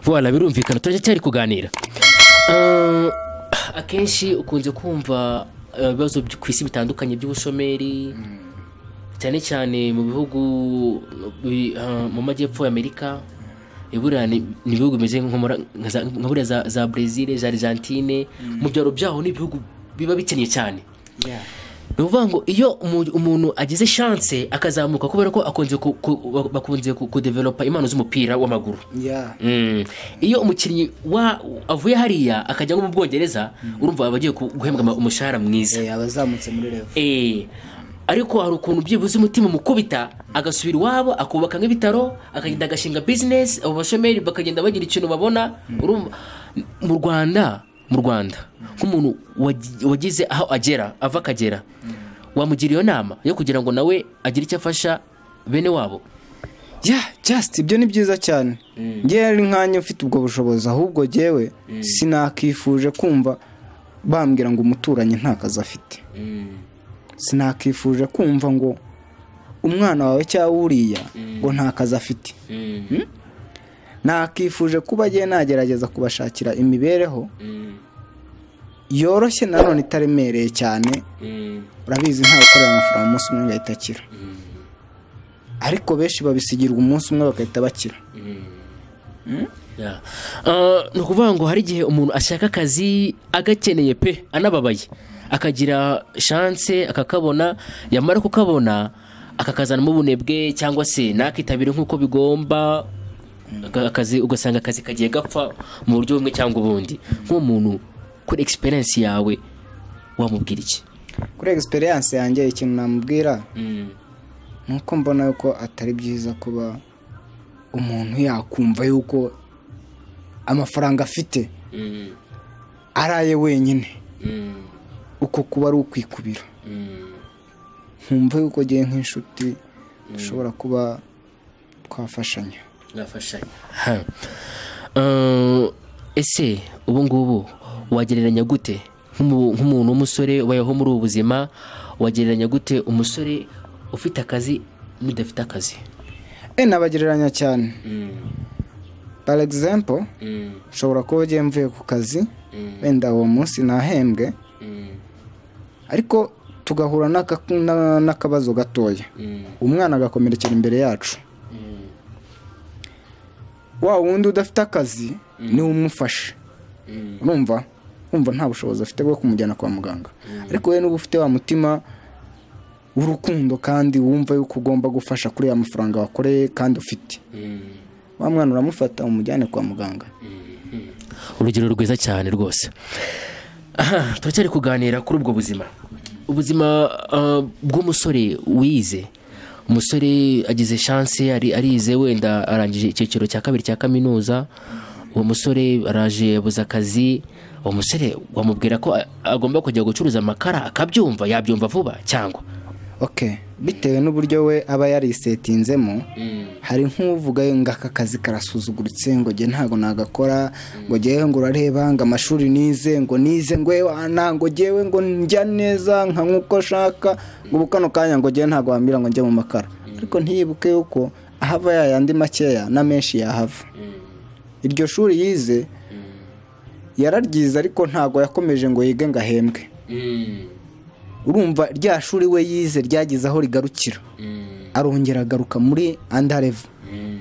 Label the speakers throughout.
Speaker 1: Voilà, birumvikana, turacyari kuganira. Akenshi ukunze kumva ibibazo ku isi bitandukanye by'ubushomeri, cyane cyane mu bihugu mu majyepfo y'Amerika. Buriya ni ibihugu bimeze nko nka buriya za Brazil, za Argentine, mu byaro byaho ni ibihugu biba bikennye cyane. Ni ukuvuga ngo iyo umuntu agize chance akazamuka, kubera ko akunze bakunze kudevelopa impano z'umupira w'amaguru. Iyo umukinnyi avuye hariya akajya nko mu Bwongereza, urumva aba agiye guhembwa umushahara mwiza.
Speaker 2: Abazamutse muri level.
Speaker 1: Ariko hari ukuntu byibuze umutima umukubita agasubira iwabo, akubaka nk'ibitaro, akagenda agashinga business, abo bashomeri bakagenda bagira ikintu babona. Urumva mu Rwanda nk'umuntu wagize aho agera, ava akagera, wamugira iyo nama yo kugira ngo nawe agire icyo afasha bene wabo?
Speaker 2: Yeah, just ibyo ni byiza cyane. Njyewe ari nkanjye ufite ubwo bushobozi, ahubwo jyewe sinakifuje kumva bambwira ngo umuturanyi nta kazi afite. Sinakifuje kumva ngo umwana wawe cyangwa uriya ngo nta kazi afite. Nakifuje kuba agiye nagerageza kubashakira imibereho yoroshye, nanone itaremereye cyane. Urabizi, ntawe ukorera amafaranga umunsi umwe ngo ahite akira, ariko benshi babisigirwa umunsi umwe bagahita bakira.
Speaker 1: Yeah. Ni ukuvuga ngo hari igihe umuntu ashaka akazi agakeneye pe, anababaye, akagira chance akakabona, yamara kukabona akakazanamo ubunebwe cyangwa se nakitabire nk'uko bigomba akazi, ugasanga akazi kagiye gapfa mu buryo bumwe cyangwa ubundi. Nk'umuntu kuri experience yawe wamubwira iki?
Speaker 2: Kuri experience yanjye, ikintu namubwira ni uko mbona yuko atari byiza kuba umuntu yakumva yuko amafaranga afite ari aye wenyine. Uko kuba ari ukwikubira. Nkumva yuko ngiye nk'inshuti dushobora kuba twafashanya.
Speaker 1: Mwafashanya. Ha. Ese ubu ngubu wagereranya gute nk'umuntu w'umusore ubayeho muri ubu buzima, wagereranya gute umusore ufite akazi n'udafite akazi?
Speaker 2: Nabagereranya cyane. Par example, nshobora kuba ugiye mvuye ku kazi, wenda uwo munsi nahembwe, ariko tugahura n'akabazo gatoya, umwana agakomerekera imbere yacu. Wa wundi udafite akazi niwe umufashe. Urumva, wumva nta bushobozi afite bwo kumujyana kwa muganga, ariko we nuba ufite wa mutima w'urukundo kandi wumva yuko ugomba gufasha kuri ya mafaranga wakoreye kandi ufite, wa mwana uramufata umujyane kwa muganga.
Speaker 1: Urugero rwiza cyane rwose. Aha turacyari kuganira kuri ubwo buzima, ubuzima bw'umusore wize. Umusore agize chance, arize, wenda arangije icyiciro cya kabiri cya kaminuza. Uwo musore araje yabuze akazi. Uwo musore wamubwira ko agomba kujya gucuruza amakara akabyumva, yabyumva vuba cyangwa?
Speaker 2: Okay, bitewe n'uburyo we aba yarisetinzemo. Hari nk'uvuga ngo aka kazi karasuzuguritse, ngo njye ntabwo nagakora, ngo njyewe ngo urareba ngo amashuri nize, ngo nize, ngo ewana, ngo njyewe ngo njya neza nka nk'uko nshaka, ngo ubu kano kanya ngo njyewe ntabwo wambwira ngo njye mu makara. Ariko ntiyibuke yuko ahava ya yandi makeya na menshi yahava. Iryo shuri yize yararyize, ariko ntabwo yakomeje ngo yige ngo ahembwe. Urumva, rya shuri we yize ryagize aho rigarukira, arongera agaruka muri under level.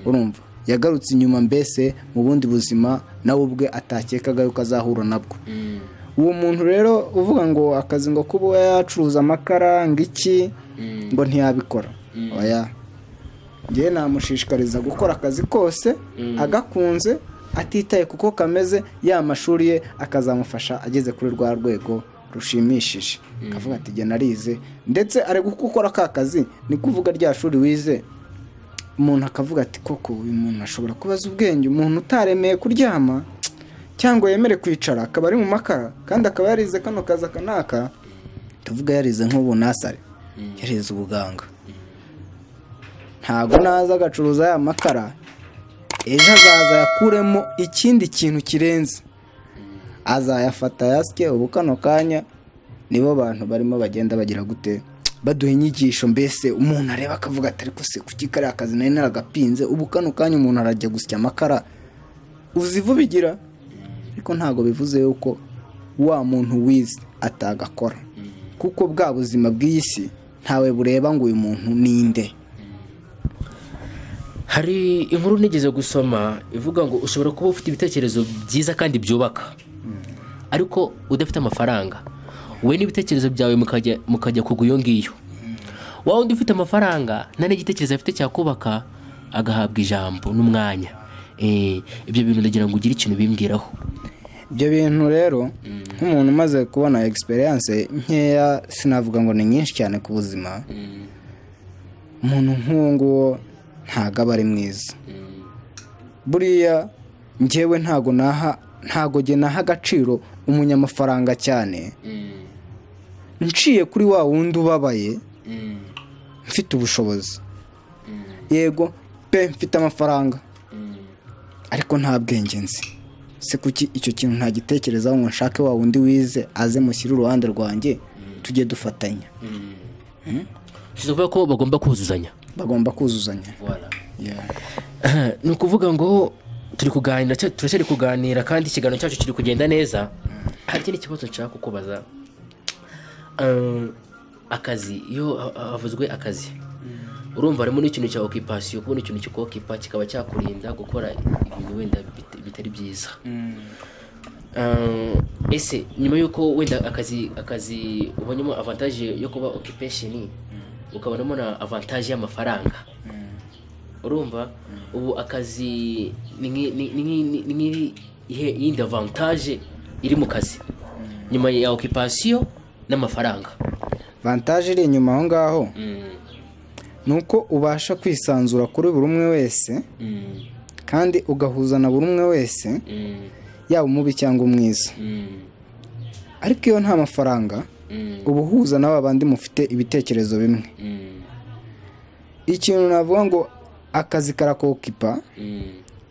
Speaker 2: Urumva, yagarutse inyuma, mbese mu bundi buzima nawe ubwe atakekaga yuko azahura nabwo. Uwo muntu rero uvuga ngo akazi, ngo kuba yacuruza amakara, ngo iki, ngo ntiyabikora, oya, njyewe namushishikariza gukora akazi kose agakunze, atitaye kuko kameze, ya mashuri ye akazamufasha ageze kuri rwa rwego rushimishije, akavuga ati jye narize. Ndetse ari gukora ka kazi, ni kuvuga rya shuri wize, umuntu akavuga ati koko uyu muntu ashobora kubaza ubwenge, umuntu utaremeye kuryama cyangwa yemere kwicara akaba ari mu makara kandi akaba yarize kano kazi aka n'aka. Tuvuga yarize nk'ubu nasare, yarize ubuganga, ntago naza agacuruza ya makara, ejo azaza yakuremo ikindi kintu kirenze, azayafata yasye. Ubu kano kanya nibo bantu barimo bagenda bagira gute, baduha inyigisho, mbese umuntu areba akavuga ati ariko se kuki kariya kazi nari naragapinze? Ubu kano kanya umuntu arajya gusya amakara. Uzivubigira, ariko ntabwo bivuze yuko wa muntu wize atagakora, kuko bwa buzima bw'iyi si ntawe bureba ngo uyu muntu ninde.
Speaker 1: Hari inkuru nigeze gusoma ivuga ngo ushobora kuba ufite ibitekerezo byiza kandi byubaka, ariko udafite amafaranga, we n'ibitekerezo byawe mukajya kugwa iyo ngiyo. Wa wundi ufite amafaranga nta n'igitekerezo afite cyakubaka, agahabwa ijambo n'umwanya. Ibyo bintu ndagira ngo ugire ikintu bimbwiraho.
Speaker 2: Ibyo bintu rero nk'umuntu umaze kubona experience nkeya, sinavuga ngo ni nyinshi cyane ku buzima, umuntu nk'uwo nguwo ntago aba ari mwiza. Buriya njyewe ntago naha agaciro umunyamafaranga cyane, nciye kuri wa wundi ubabaye mfite ubushobozi. Yego pe mfite amafaranga, ariko nta bwenge nzi. Se kuki icyo kintu ntagitekerezaho ngo nshake wa wundi wize aze mushyire uruhande rwanjye tujye dufatanya?
Speaker 1: Tuvuga ko bagomba kuzuzanya.
Speaker 2: Bagomba kuzuzanya.
Speaker 1: Ni ukuvuga ngo turi kuganira, turacyari kuganira kandi ikiganiro cyacu kiri kugenda neza. Hari ikindi kibazo nshaka kukubaza. Akazi, iyo havuzwe akazi, urumva harimo n'ikintu cya occupation, kubona ikintu kikokipa kikaba cyakurinda gukora ibintu wenda bitari byiza. Ese nyuma yuko wenda akazi ubonyemo avantage yo kuba occupation, ukabonamo na avantage y'amafaranga, urumva ubu akazi ni yindi avantage iri mu kazi nyuma ya occupation n'amafaranga?
Speaker 2: Avantage iri inyuma aho ngaho nuko ubasha kwisanzura kuri buri umwe wese, kandi ugahuza na buri umwe wese, yaba umubi cyangwa umwiza. Ariko iyo nta mafaranga, ubuhuza n'aba bandi mufite ibitekerezo bimwe. Ikintu navuga ngo akazi karakokipa,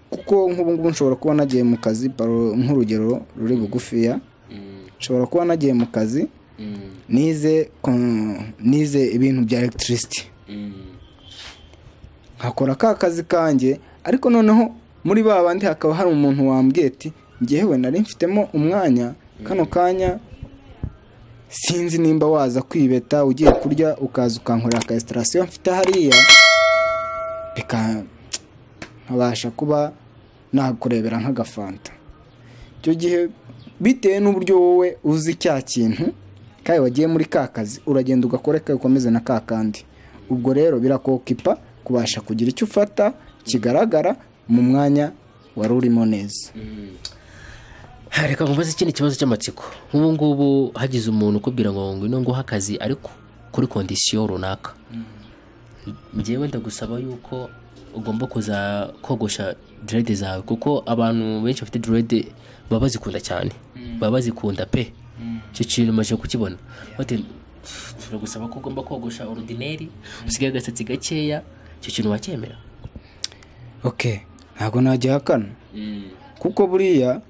Speaker 2: kuko nk'ubu ngubu nshobora kuba nagiye mu kazi, nk'urugero ruri bugufiya, nshobora kuba nagiye mu kazi nize ibintu bya electricity, nkakora ka kazi kanjye, ariko noneho muri ba bandi hakaba hari umuntu wambwiye ati njyewe nari mfitemo umwanya kano kanya, sinzi nimba waza kwibeta ugiye kurya ukaza ukankorera ka installation mfite hariya, nkabasha kuba nakurebera nk'agafanta. Icyo gihe bitewe n'uburyo wowe uzi cya kintu kandi wagiye muri ka kazi, uragenda ugakora ukomeze na ka kandi. Ubwo rero birakokipa kubasha kugira icyo ufata kigaragara mu mwanya wari urimo neza.
Speaker 1: Reka nkubaze ikindi kibazo cy'amatsiko. Nk'ubu ngubu hagize umuntu ukubwira ngo ngwino nguhe akazi ariko kuri condition runaka, njyewe ndagusaba yuko ugomba kuza kogosha dread zawe, kuko abantu benshi bafite dread baba bazikunda cyane, baba bazikunda pe. Icyo kintu maje kukibona. Bati turagusaba ko ugomba kogosha ordinaire, usigaye agasatsi gakeya, icyo kintu wacyemera?
Speaker 2: Okay, ntago nagihakana. Kuko buriya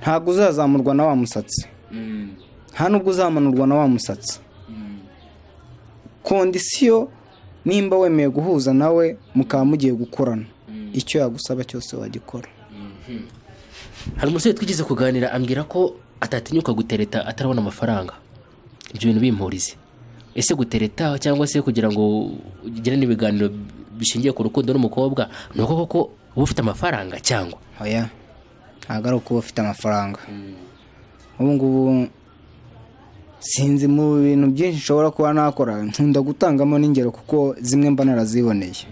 Speaker 2: ntago uzazamurwa na wa musatsi, nta nubwo uzamanurwa na wa musatsi. Kondisiyo nimba wemeye guhuza nawe mukaba mugiye gukorana, icyo yagusaba cyose wagikora.
Speaker 1: Hari umusore twigeze kuganira ambwira ko atatinyuka gutereta atarabona amafaranga. Ibyo bintu bimpurize. Ese gutereta cyangwa se kugira ngo ugirane ibiganiro bishingiye ku rukundo n'umukobwa, ni uko koko uba ufite amafaranga cyangwa?
Speaker 2: Oya, ntabwo ari uko uba ufite amafaranga. Ubu ngubu sinzi mu bintu byinshi nshobora kuba nakora, nkunda gutangamo n'ingero kuko zimwe mba naraziboneye.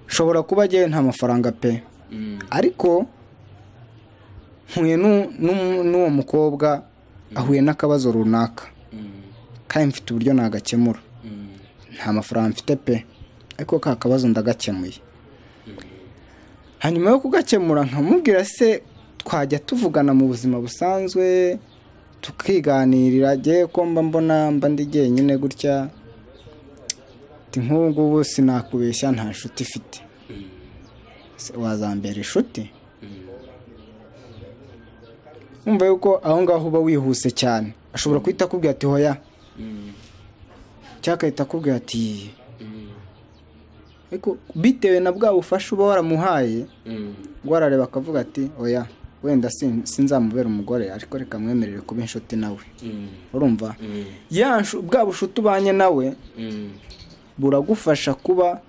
Speaker 2: Nshobora kuba njyewe nta mafaranga pe, ariko mpuye n'uwo mukobwa ahuye n'akabazo runaka, kandi mfite uburyo nagakemura. Nta mafaranga mfite pe, ariko ka kabazo ndagakemuye. Hanyuma yo kugakemura nkamubwira se twajya tuvugana mu buzima busanzwe, tukiganirira, jye ko mba mbona mba ndi jyenyine gutya, ati nk'ubu ngubu sinakubeshya nta nshuti ifite, wazambera inshuti? Umva yuko aho ngaho uba wihuse cyane, ashobora guhita akubwira ati hoya, cyangwa agahita akubwira ati Ariko bitewe na bwa bufasha uba waramuhaye, ngo arareba akavuga ati oya wenda sinzamubera umugore, ariko reka mwemerere kuba inshuti nawe. Urumva bwa bushuti ubanye nawe buragufasha kuba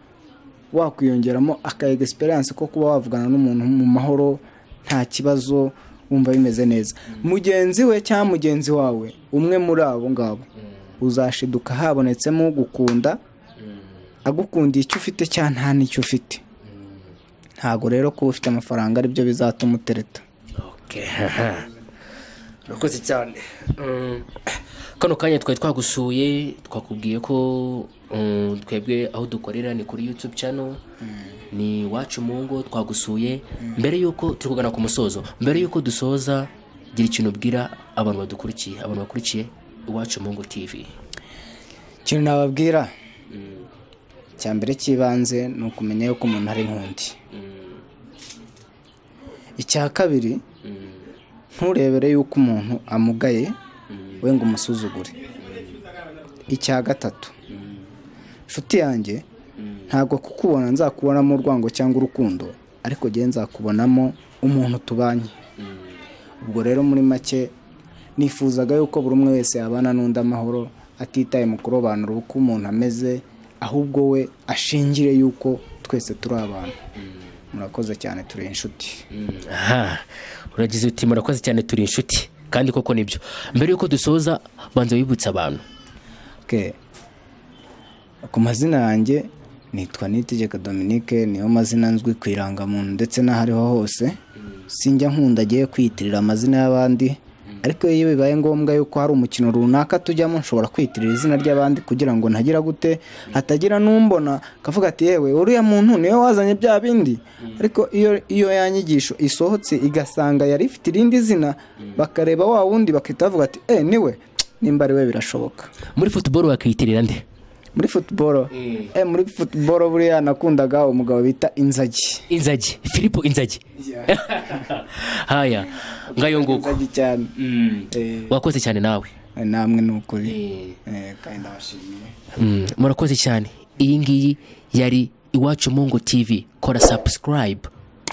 Speaker 2: wakwiyongeramo aka experience ko kuba wavugana n'umuntu mu mahoro, nta kibazo, wumva bimeze neza. Mugenzi we cyangwa mugenzi wawe, umwe muri abo ngabo uzashiduka habonetsemo ugukunda, agukundiye icyo ufite cyangwa nta n'icyo ufite. Ntago rero kuba ufite amafaranga aribyo bizatuma utereta.
Speaker 1: Urakoze cyane. Kano kanya twari twagusuye, twakubwiye ko twebwe aho dukorera ni kuri YouTube channel, ni Iwacu mu Ngo, twagusuye. Mbere yuko turi kugana ku musozo, mbere yuko dusoza, gira ikintu ubwira abantu badukurikiye, abantu bakurikiye Iwacu mu Ngo TV.
Speaker 2: Ikintu nababwira cya mbere cy'ibanze ni ukumenya yuko umuntu ari nkundi. Icya kabiri, nturebere yuko umuntu amugaye we ngo umusuzugure. Icya gatatu, nshuti yanjye, ntabwo kukubona nzakubonamo urwango cyangwa urukundo, ariko njye nzakubonamo umuntu tubanye. Ubwo rero muri make nifuzaga yuko buri umwe wese yabana n'undi amahoro, atitaye mu kurobanura uko umuntu ameze, ahubwo we ashingire yuko twese turi abantu. Murakoze cyane, turi inshuti.
Speaker 1: Aha, uragize uti murakoze cyane, turi inshuti, kandi koko nibyo. Mbere yuko dusoza, banza wibutsa abantu.
Speaker 2: Okay. Ku mazina yanjye nitwa Niyitegeka Dominique, niyo mazina nzwi ku irangamuntu ndetse n'ahariho hose. Sinjya nkunda agiye kwiyitirira amazina y'abandi, ariko iyo bibaye ngombwa yuko hari umukino runaka tujyamo, nshobora kwiyitirira izina ry'abandi kugira ngo ntagira gute, hatagira n'umbona akavuga ati yewe uriya muntu niwe wazanye bya bindi. Ariko iyo ya nyigisho isohotse igasanga yari ifite irindi zina, bakareba wa wundi bakahita bavuga ati niwe, nimba ari we birashoboka.
Speaker 1: Muri football wakiyitirira nde?
Speaker 2: Muri football, muri football buriya nakundaga umugabo bita Inzagi.
Speaker 1: Inzagi, Filippo Inzagi. Haya, ngayo nguko.
Speaker 2: Inzagi cyane.
Speaker 1: Wakoze cyane nawe.
Speaker 2: Namwe nukuri. Kandi ndabashimiye.
Speaker 1: Murakoze cyane. Iyi ngiyi yari Iwacu mu Ngo TV. Kora subscribe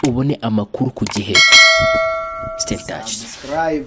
Speaker 1: ubone amakuru ku gihe. Stay in touch.
Speaker 2: Subscribe.